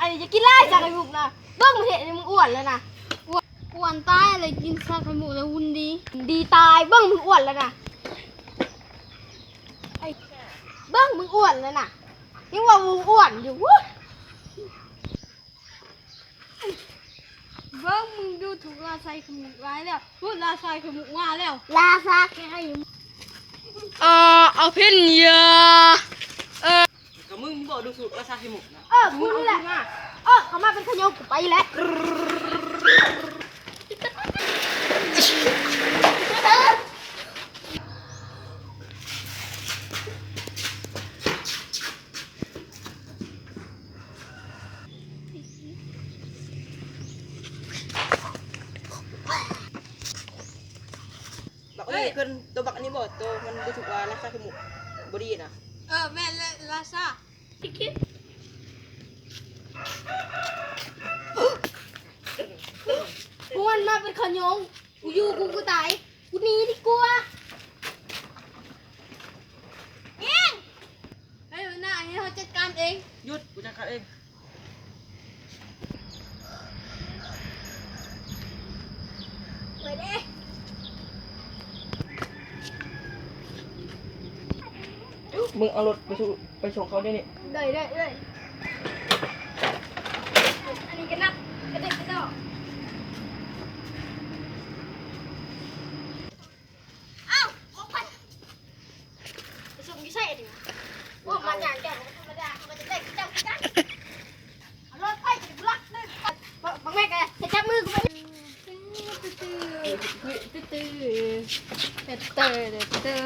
ຢ່າກິນຫຼາຍຊາໄຂ່ມຸກນະ ເບິ່ງມັນເຮັດໃຫ້ມຶງອ້ວນແລ້ວນະ ອ້ວນ ອ້ວນຕາຍແລ້ວ ກິນຊາໄຂ່ມຸກແລ້ວຫຸ່ນດີ ດີຕາຍ ເບິ່ງມຶງອ້ວນແລ້ວນະ ເບິ່ງມຶງອ້ວນແລ້ວນະ ຍັງວ່າມຶງອ້ວນຢູ່ ເບິ່ງມຶງດູຖືກລາຊາໄຂ່ມຸກຫຼາຍແລ້ວ ພຸ້ນລາຊາໄຂ່ມຸກມາແລ້ວ ລາຊາໄຂ່ມຸກ ເອີ ເອົາເພັນຢາ ເອີ ກໍມຶງນີ້ບໍ່ ດູດສູດລາຊາໄຂ່ມຸກນະ ເອີ ກູນີ້ແຫຼະ ເອີ ເຂົ້າມາເປັນຂະໂຍງ ກູໄປແລ້ວ. ບັກນີ້ເອີ້ນ ໂຕບັກອັນນີ້ບໍ່ ໂຕມັນຮູ້ສຶກວ່າລາຊາໄຂ່ມຸກບໍ່ດີນະ ເອີ ແມ່ນແຫຼະ ລາຊາ ພວກມັນມາເປັນຂະໂຍງ ກູຢູ່ ກູ ກູຕາຍ ກູໜີດີກວ່າ ຍິງ ເຮີ້ຍ ຫົວໜ້າ ໃຫ້ເຮົາຈັດການເອງ ຢຸດ ກູຈັດການເອງ ໄປເດ້ ມຶງເອົາລົດໄປສົ່ງ ໄປສົ່ງເຂົາດຽວນີ້ ໄດ້ ໄດ້ ໄດ້ ອັນນີ້ກໍໜັກ ກະເດັກກະດອກ ອ້າວ ຂອງໄຜ ໄປສົ່ງຢູ່ໃສອັນນີ້ ໂອ້ ມາຍ່າງແກ່ບໍ່ທຳມະດາ ເຂົາກໍຈະໄດ້ຄືເຈົ້າຄືກັນ ເອົາລົດໄປ ຈະໄດ້ບລັອກເລີຍ ບັກແມັກ ເຮັດຈັບມືກູໄປ ເຮັດເຕີ ເຮັດເຕີ